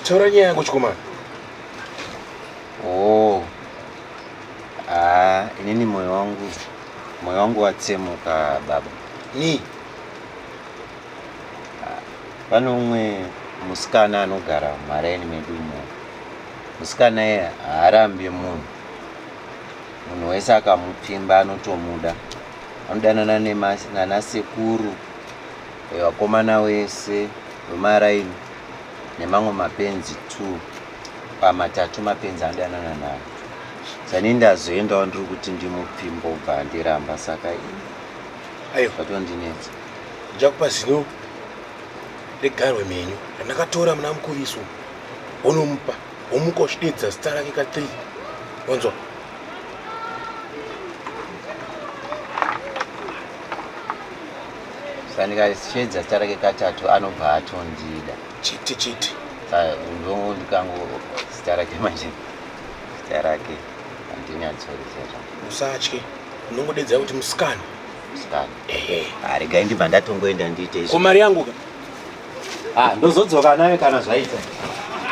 Taura nyaya yako chikomana. Oh. Ah, inini moyo wangu moyo wangu watsemuka baba. Ni ah, pane umwe musikana anogara mumaraini medu umo. Musikana iye haarambi munhu. Munhu wese akamupfimba anotomuda. Anodanana nanasekuru vakomana wese vemaraini nemamwe mapenzi two pamatatu mapenzi anodanana nayo sani ndazoendawo ndiri kuti ndimupfimbo bva andiramba saka ayo zvatondinetsa ndichakupa zino regarwe mhenyu randakatora muna mukuviso wonomupa womuka uchidedza zita rake ka 3 wanzwa Saka ndikashedza zita rake katatu anobva atondida. Chete chete. Saka ndondikango zita rake manje zita rake handinyatsoriziva zvangu. Usatye unongodedzera kuti musikana. Musikana. Ehe. Ah, regai ndibva ndatongoenda ndiite izvi. Ko mari yangu ka? Ah, ndozodzoka nayo kana zvaita.